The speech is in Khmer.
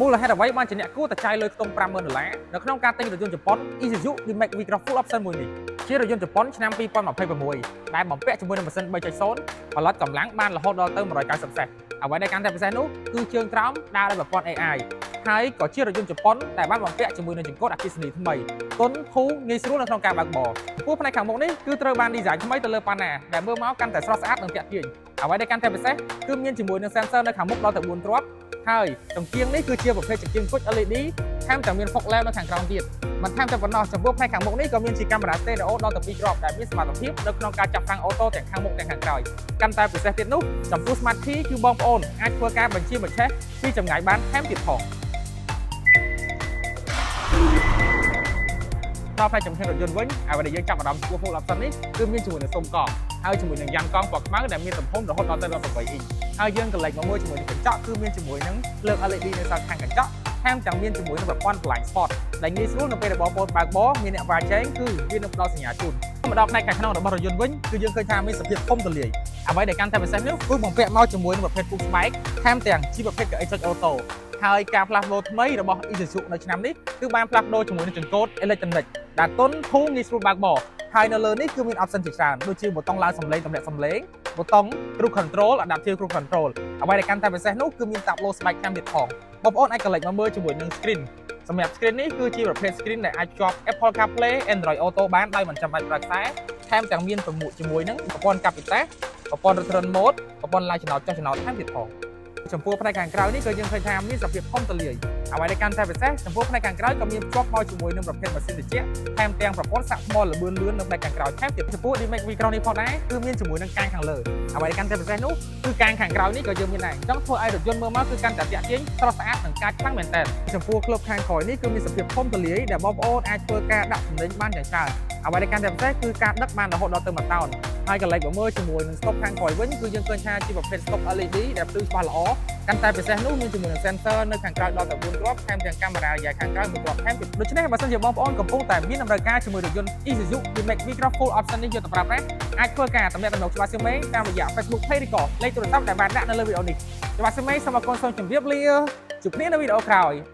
មូលហេតុអ្វីបានជាអ្នកគួរតែចាយលុយខ្ទង់50000ដុល្លារនៅក្នុងការទិញរថយន្តជប៉ុន Isuzu D-Max V-Cross Full Option មួយនេះជារថយន្តជប៉ុនឆ្នាំ2026ដែលបំពាក់ជាមួយនឹងម៉ាស៊ីន3.0ផលិតកម្លាំងបានរហូតដល់ទៅ190សេះអ្វីដែលកាន់តែពិសេសនោះគឺជើងក្រោមដើរដោយប្រព័ន្ធ AI ហើយក៏ជារថយន្តជប៉ុនដែលបានបំពាក់ជាមួយនឹងចង្កូតអគ្គិសនីថ្មីទន់ធូរងាយស្រួលនៅក្នុងការបើកបរចំពោះផ្នែកខាងមុខនេះគឺត្រូវបាន design ថ្មីទៅលើប៉ាណាដែលមើលមកកាន់តែស្រស់ស្អាតនិងទាក់ទាញអ្វីដែលកាន់តែពិសេសគឺមានជាមួយនឹង sensor នៅខាងមុខដល់ទៅ4គ្រាប់ហើយចង្គៀងនេះគឺជាប្រភេទចង្គៀងគុជ LED ថែមទាំងមាន fog lamp នៅខាងក្រោមទៀតមិនថែមតែប៉ុណ្ណោះចំពោះផ្នែកខាងមុខនេះក៏មានជាកាមេរ៉ា stereo ដល់ទៅ2គ្រាប់ដែលមានសមត្ថភាពនៅក្នុងការចាប់ហ្វ្រាំង auto ទាំងខាងមុខទាំងខាងក្រោយកាន់តែពិសេសទៀតនោះចំពោះ Smart Key គឺបងប្អូនអាចធ្វើការបញ្ជាបញ្ឆេះពីចម្ងាយបានថែមទៀតផងដល់ផ្នែកចំហៀងរថយន្តវិញអ្វីដែលយើងចាប់អារម្មណ៍ចំពោះ full option នេះគឺមានជាមួយនឹងស៊ុមកង់ហើយជាមួយនឹងយ៉ាំកង់ពណ៌ខ្មៅដែលមានទំហំរហូតដល់ទៅ18អ៊ីងហើយយើងក៏លេចមកមើលជាមួយនឹងកញ្ចក់គឺមានជាមួយនឹងភ្លើង LED នៅសងខាងកញ្ចក់ថែមទាំងមានជាមួយនឹងប្រព័ន្ធ blind spot ដែលងាយស្រួលនៅពេលដែលបងប្អូនបើកបរមានអ្នកវ៉ាជែងគឺវានឹងផ្ដល់សញ្ញាជូនមកដល់ផ្នែកខាងក្នុងរបស់រថយន្តវិញគឺយើងឃើញថាមានសភាពធំទូលាយអ្វីដែលកាន់តែពិសេសនោះគឺបំពាក់មកជាមួយនឹងប្រភេទពូកស្បែកថែមទាំងជាប្រភេទកៅអីចុច auto ហើយការផ្លាស់ប្ដូរថ្មីរបស់ Isuzu នៅឆ្នាំនេះគឺបានផ្លាស់ប្ដូរជាមួយនឹងចង្កូត electronic ដែលទន់ធូរងាយស្រួលបើកបរហើយនៅលើនេះគឺមាន option ជាច្រើនដូចជាប៊ូតុងឡើងសំឡេងទម្លាក់សំឡេងប៊ូតុង cruise control, adaptive cruise control អ្វីដែលកាន់តែពិសេសនោះគឺមានតាបឡូស្បែកថែមទៀតផងបងប្អូនអាចកលេចមកមើលជាមួយនឹង screen សម្រាប់ screen នេះគឺជាប្រភេទ screen ដែលអាចភ្ជាប់ Apple CarPlay, Android Auto បានដោយមិនចាំបាច់ប្រើខ្សែថែមទាំងមានប្រមួកជាមួយនឹងប្រព័ន្ធកាប់ពីតេសប្រព័ន្ធ return mode ប្រព័ន្ធឡើងចំណោតចុះចំណោតថែមទៀតផងចំពោះផ្នែកខាងក្រៅនេះក៏យើងឃើញថាមានសភាពធំទូលាយអ្វីដែលកាន់តែពិសេសចំពោះផ្នែកខាងក្រៅក៏មានភ្ជាប់មកជាមួយនឹងប្រភេទម៉ាស៊ីនត្រជាក់ថែមទាំងប្រព័ន្ធសាកថ្មល្បឿនលឿននៅផ្នែកខាងក្រោយថែមទៀតចំពោះ D-Max V-Cross នេះផងដែរគឺមានជាមួយនឹងកាងខាងលើអ្វីដែលកាន់តែពិសេសនោះគឺកាងខាងក្រោយនេះក៏យើងមានដែរអញ្ចឹងធ្វើឲ្យរថយន្តមើលមកគឺកាន់តែទាក់ទាញស្រស់ស្អាតនិងកាចខ្លាំងមែនទែនចំពោះក្លឹបខាងក្រោយនេះគឺមានសភាពធំទូលាយដែលបងប្អូនអាចធ្វើការដាក់ទំនិញបានយ៉ាងច្រើនអ្វីដែលកាន់តែពិសេសគឺការដឹកបានរហូតដល់ទៅ1តោនហើយកន្លែងបើមើលជាមួយនឹងស្តុបខាងក្រោយវិញគឺយើងឃើញថាជាប្រភេទស្តុប LED ដែលភ្លឺច្បាស់ល្អកាន់តែពិសេសនោះមានជាមួយនឹង sensor នៅខាងក្រោយដល់ទៅ4គ្រាប់ថែមទាំងកាមេរ៉ាយ៉ាខាងក្រោយមួយគ្រាប់ថែមទៀតដូច្នេះបើសិនជាបងប្អូនកំពុងតែមានតម្រូវការជាមួយរថយន្ត Isuzu D-Max V-Cross Full Option នេះយកទៅប្រើប្រាស់អាចធ្វើការទំនាក់ទំនងច្បាស់សៀមេតាមរយៈ Facebook Page ឬក៏លេខទូរស័ព្ទដែលបានដាក់នៅលើវីដេអូនេះច្បាស់សៀមេសូមអរគុណសូមជម្រាបលាជួបគ្នានៅវីដេអូក្រោយ។